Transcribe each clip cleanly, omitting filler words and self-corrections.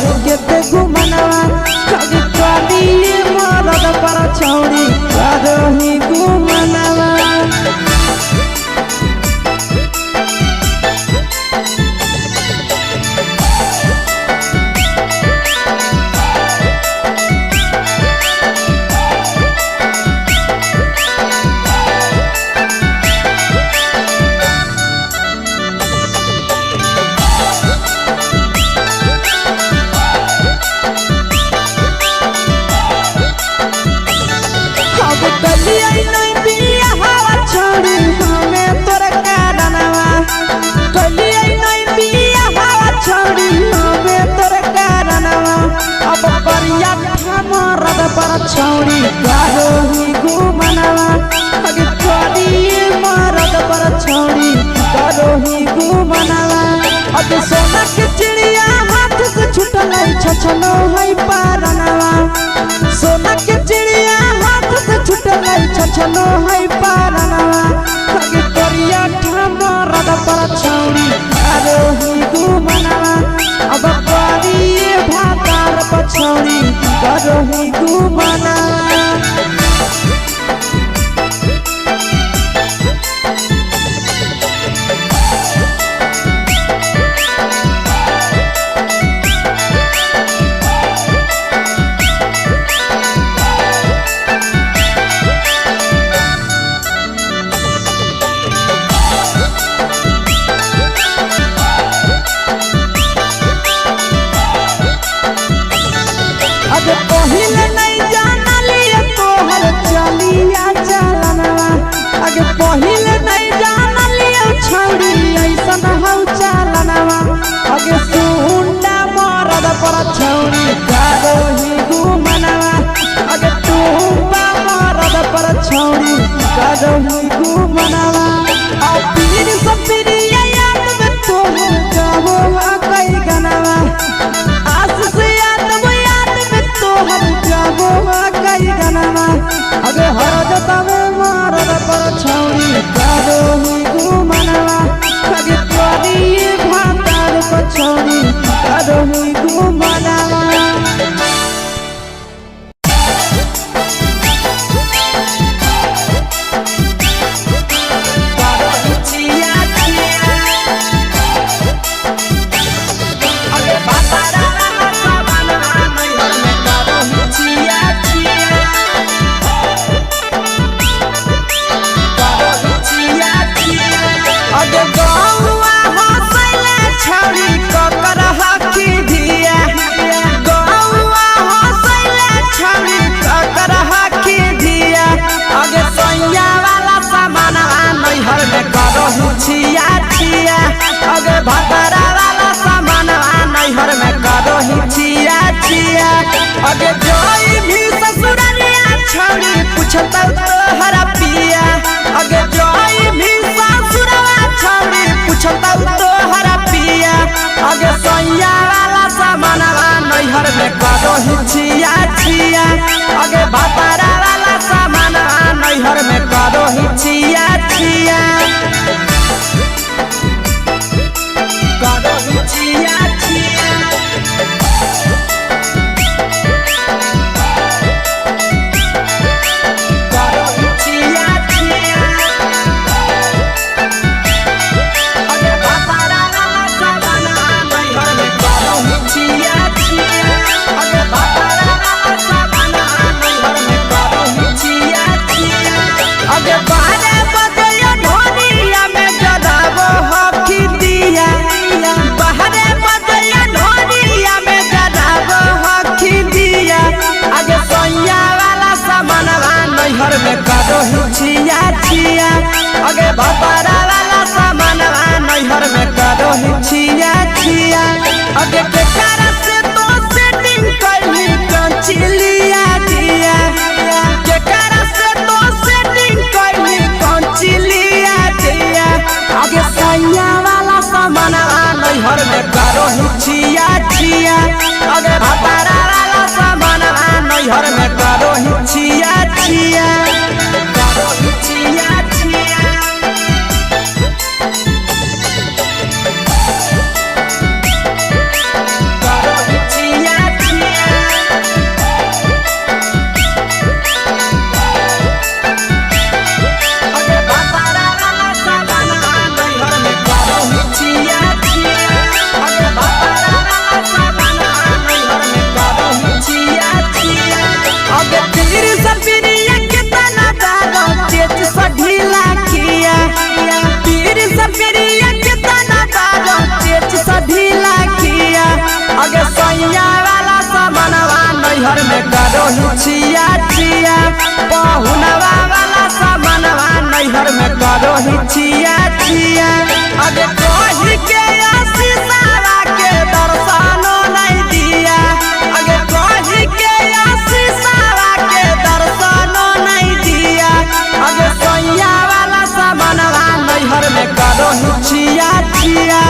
केते गुमनवा अगे करिए मरद पर छौड़ी करोही गुमनवा। अब कलिया नहीं बिया हवा छोड़ी हमें तोर कारणवा कलिया नहीं बिया हवा छोड़ी हमें तोर कारणवा अब करिया मरद पर छौड़ी करोही गुमनवा अगे करिए मरद पर छौड़ी करोही गुमनवा। अब सोना के चिड़िया हाथ से छुटल छछनो है पारनवा सोना के चिड़िया हाथ से छुटल छछनो है पारनवा अगे करिया मरद पर छौड़ी करोही गुमनवा अब करिए भातार पर छौड़ी करोही गुमनवा। अब पहिले नहीं जानलिए तोहर चलिया चलनवा अगे पहिले नहीं जानलिए छौड़ी ऐसन हौ चलनवा अगे सुंडा मरद पर छौड़ी करोही गुमनवा अगे टूबा मरद पर छौड़ी करोही गुमनवा। आ पीर सपिरिया याद में तोहर गावो कई गनवा आस से याद याद में तोहर गावो कई गनवा अगे हर जतवे मरद पर छौड़ी करोही गुमनवा अगे करिए भातार पर छौड़ी करोही गुमनवा। अगे गौआ हंसैले छौड़ी ककर हकी धिया गौआ हंसैले छौड़ी ककर हकी धिया अगे सैया वाला सामानवा नैहर में करहु छिया छिया अगे भतरा वाला सामानवा नैहर में करहु छिया छिया अगे जोई भी ससुरलिया छौड़ी पूछतौ तोहरा पिया अगे जोई भी ससुरवा छौड़ी पूछतौ तोहरा पिया अगे सैया वाला सामानवा नैहर में करहु छिया छिया अगे भतरा वाला सामानवा नैहर में करहु छिया छिया करहु छिया छिया करहु छिया छिया अगे भतरा वाला सामानवा नैहर में करहु छिया छिया अगे भतरा वाला सामानवा नैहर में करहु छिया छिया अगे बारे बजैया ढोलिया में जराबो हकी दिया बाहरे बजैया ढोलिया में जराबो हकी दिया अगे सैया वाला सामानवा नैहर में करहु छिया छिया अगे भतरा वाला सामानवा नैहर में करहु छिया छिया अगे केकरा से तो सेटिंग कैली कंचिलिया दिया केकरा से तो सेटिंग कैली कंचिलिया दिया अगे सैया वाला सामानवा नैहर में करहु छिया छिया अगे भतरा वाला सामानवा नैहर में करहु छिया छिया करहु छिया छिया। नैहर में करो ही छिया छिया। पहुनवा वाला सामानवा नैहर में करो ही छिया छिया। अगे कही के आशीषावा के दर्शनो नहीं दिया। अगे कही के आशीषावा के दर्शनो नहीं दिया। अगे सैया वाला सामानवा नैहर में करो ही छिया छिया।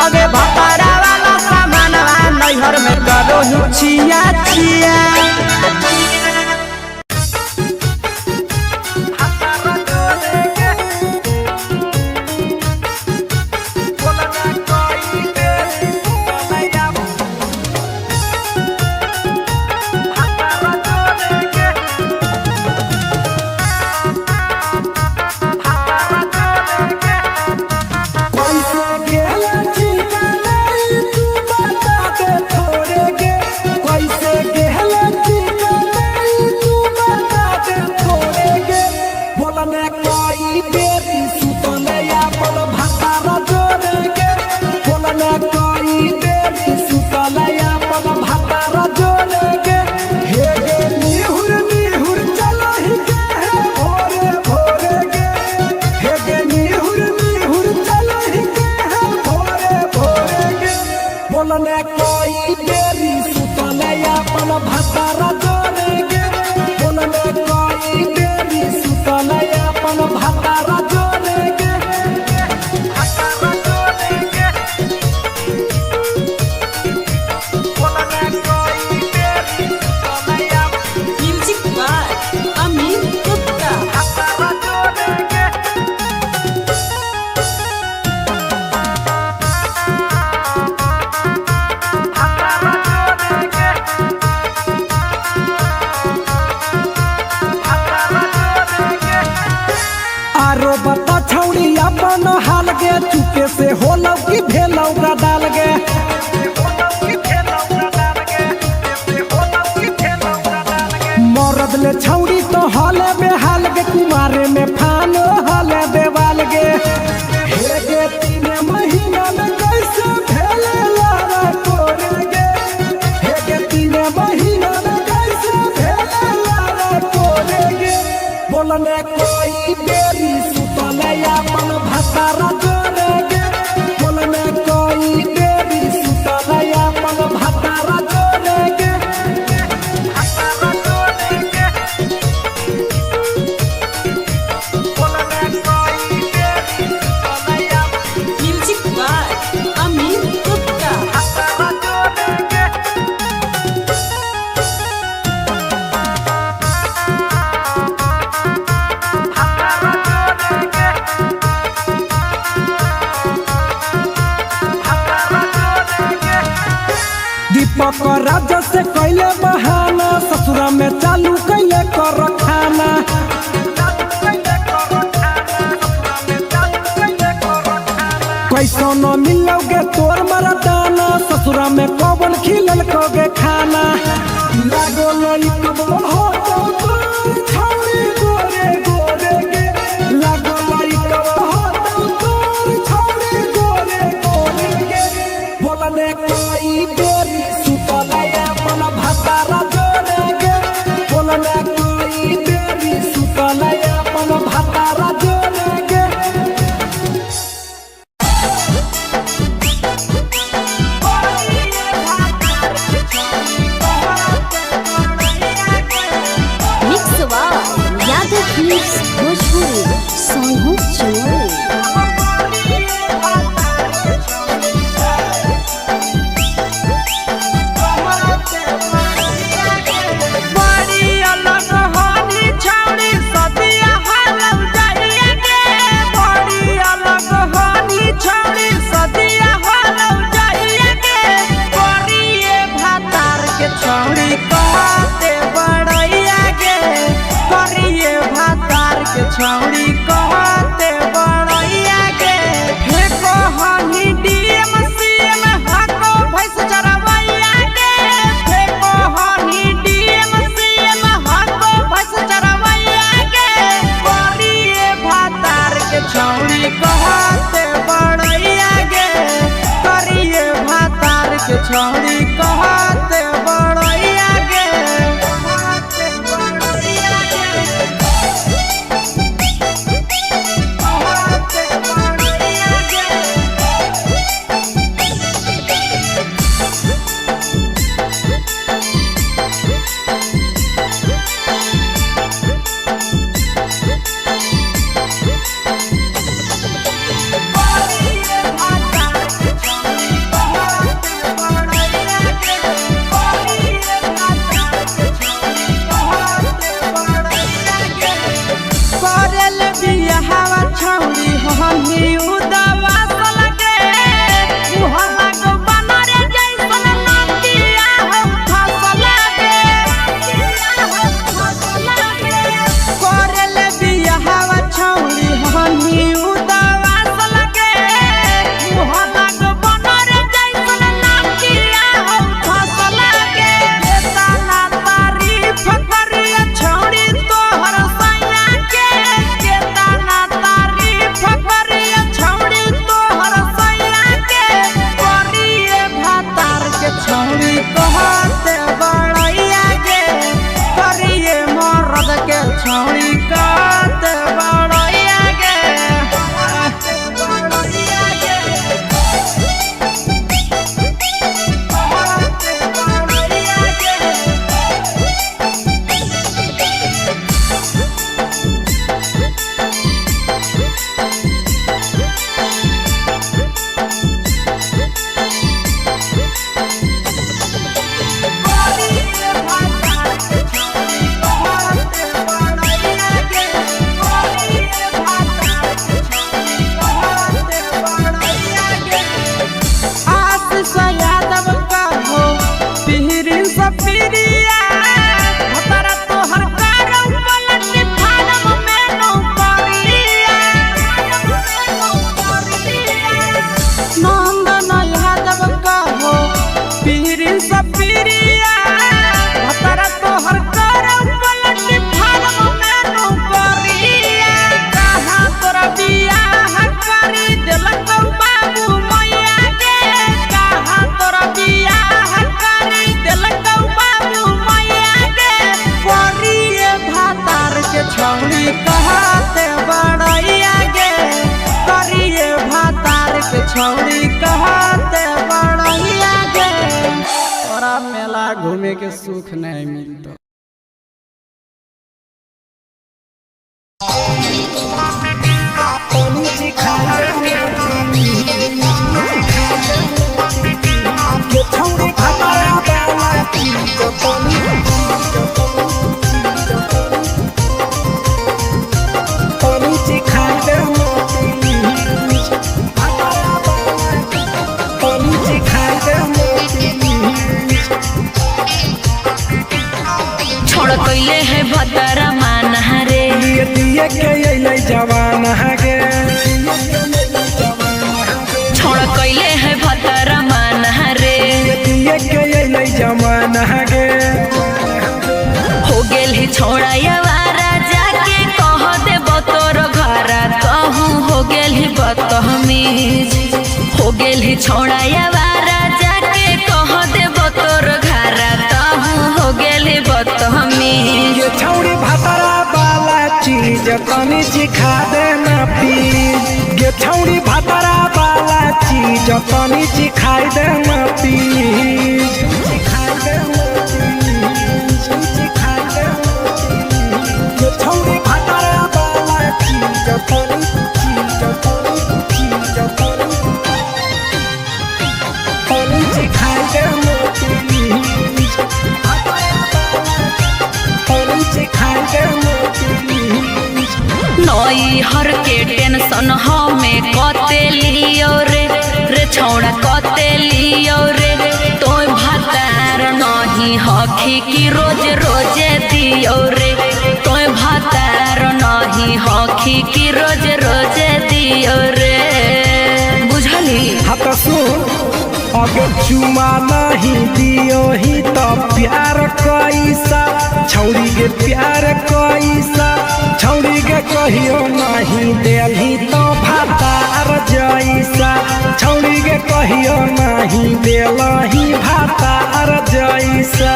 अगे भतारा वाला सामानवा नैहर में करो ही छिया छिया। कैसे गेला ठिकाना तू बता दे थोड़े गे। कैसे गेला ठिकाना तू बता दे थोड़े गे। बोलने कोई बेरी सुतले अपन भातारा जोड़े गे। बोलने कोई बेरी सुतले अपन भातारा जोड़े गे। हे गे निहुर निहुर चलो ही गे हे भोरे भोरे गे। हे गे निहुर निहुर चलो ही गे हे भोरे भोरे गे। बोलने कोई बेरी सुतले अपन भातारा जोड़े गे। बोलने कोई बेरी सुतले अपन भातारा जोड़े गे। भातारा जोड़े गे। बोलने कोई बेरी सुतले अपन म्यूजिक बाय अमित गुप्ता। भातारा जोड़े गे। आरो बता छौड़ी अपन हाल गे। चुपे से होलौ की भेलौ डाल गे। मरद ले छौड़ी तो हाले बेहाल गे। कुमारे में फानो हाले देवाल गे। हे गे तीन महीना में कैसे भेले लारा तोरे गे। हे गे तीन महीना में कैसे भेले लारा तोरे गे। बोलने कोई बेरी सुतले अपन भातारा जोड़े गे। बोलने कोई बेरी सुतले अपन भातारा जोड़े गे। भातारा जोड़े गे। बोलने कोई बेरी सुतले अपन म्यूजिक बाय अमित गुप्ता। भातारा जोड़े गे। भातारा जोड़े गे। भातारा जोड़े गे। दीपक राजा से कैले बहाना। ससुरा में चालू कैले कर खाना। कैसो न मिलोगे तोर मरदाना। ससुरा में कौन खिलल कोगे खाना। लागो लइकबो हो तो तोर छौरी गोरे गोरे गे। लागो लइकबो हो तो तोर छौरी गोरे गोरे गे। बोलने कोई बेरी सुतले अपन भातारा जोड़े गे। बोलने कोई बेरी सुतले अपन भातारा जोड़े गे। Mix by Yadav films Bhojpuri Sonu Chumoli. बड़ी अलग होनी छौड़ी सदिया हालौ जाइए गे। बड़ी अलग होनी छौड़ी सदिया हालौ जाइए गे। करिए भातार के छौड़ी कहते बड़ैया गे। करिए भातार के छौड़ी कहते बड़ैया गे। फेको हनी डीएम सीएम हाको भैंस चरवैया गे। फेको हनी डीएम सीएम हाको भैंस चरवैया गे। करिए भातार के छौड़ी कहते बड़ैया गे। करिए भातार के छौड़ी कहते बड़ैया गे। छौड़ी हनी उदावा सलगे मुहला गो बनर जैसन नदिया हो फसल गे करले बियाहवा छौड़ी हनी उदावा सलगे मुहला गो बनर जैसन नदिया हो फसल गे केतना तारीफ करिया छौड़ी तोहर सैया के केतना तारीफ करिया छौड़ी तोहर सैया के करिए भातार के छौड़ी कहते बड़ैया के करिए मरद के छौड़ी कहते बड़ैया के बड़ैया के कहते बड़ैया के। यादव का हो पिहरी सपीरिया भतरा तोहर कारौ पलट फारम में नौकरिया नंदन यादव का हो पीरी सपीरिया भतरा तोहर कारौ पलट फारम में नौकरिया कहाँ तोरा बियाह करी देलक बाबू मैया के कहाँ तोरा बियाह करी देलक बाबू मैया के करिए भातार के छौड़ी कहते बड़ैया गे करिए भातार के छौड़ी कहते बड़ैया गे तोरा मेला घूमे के सुख नहीं मिलतो। छोड़ कैले है भतरा माना रे दिए दिए के अइलै जवान गे छोड़ कैले है भतरा माना रे दिए के अइलै जवान गे हो गेल है छोड़ा यवारा जाके कह दे तोर घरा कहूँ हो गेल है बदतमीज हो गेल है छोड़ा यवारा जाके कह दे तोर घरा कहूँ हो गेल है बदतमीज ये छौड़ी भातरा वाला चीज तनी सिखा देना प्लीज ये छौड़ी भातरा वाला चीज तनी सिखाई देना प्लीज सिखाई देना प्लीज सिखाई देना प्लीज। ये छौड़ी भातरा वाला चीज तनी चीज तनी चीज तनी तनी सिखाई देना प्लीज तनी सिखाई देना प्लीज। नई हर के टेंशन हमें कते लियो रे रे छौड़ा कते लियो रे तोय भातार नहीं हखी की रोज रोजे दियो रे तोय भातार नहीं हखी की रोज रोजे दियो रे बुझली हाँ तो सुन अगर चुमा नहीं दियो ही तो प्यार कैसा छौड़ी के प्यार कैसा छौड़ी के कहियो नहीं देलही तो भातार जैसा छौड़ी के कहियो नहीं देलही भातार जैसा।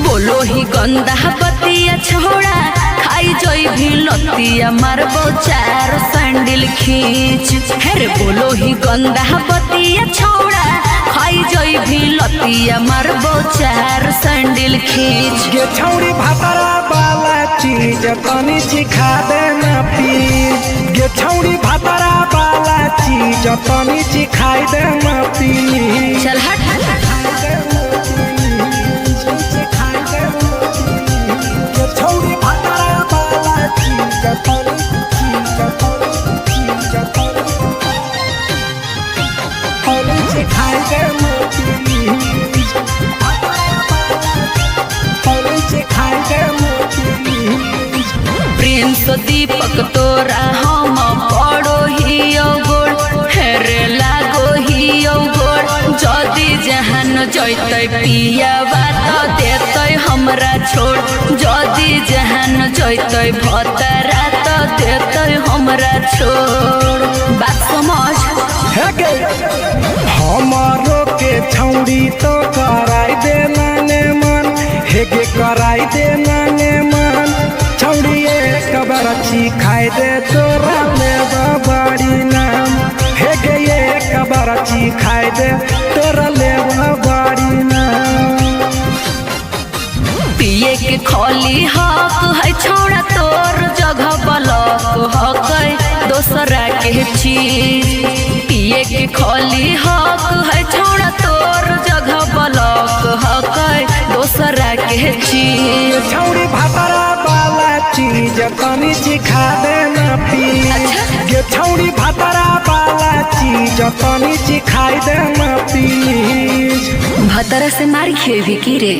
बोलो ही गंदा बतिया छोड़ा खाई जोई भी लतिया मारबो चार सैंडल खींच हेरे बोलो ही गंदा बतिया छोड़ा खाई जोई भी लतिया मारबो चार सैंडल खींच ये छौड़ी भातरा वाला चीज तनी सिखा देना प्लीज ये छौड़ी भातरा वाला चीज तनी सिखाई देना प्लीज। चल हट। ये छौड़ी भातरा वाला चीज तनी दीपक तोरा हम पड़ो हियो गोड़, हेरे लागो हियो गोड़। जदि जहान जैतै पियावा त देतै हमरा छोड़, जदि जहान जैतै भतरा त देतै हमरा छोड़। बात समझ। हे गे, हमारो के छौड़ी तो कराई दे नाने मन, हे गे कराई दे नाने मन। छौड़ी एक बरछी खाई दे तोरा में बड़ी नाम, हे गे एक बरछी खाई दे तोरा ले बड़ी नाम। पिए के खोली हक है छौड़ा तोर, जगह बलक हक है दोसरा के चीज। पिए के खोली हक है छौड़ा तोर, जगह बलक हक है दोसरा के चीज। छौड़ी भातरा वाला चीज तनी चिखा देना प्लीज, गे छौड़ी भातरा वाला चीज तनी चिखाई देना प्लीज। भतरा से मार खेबी की रे?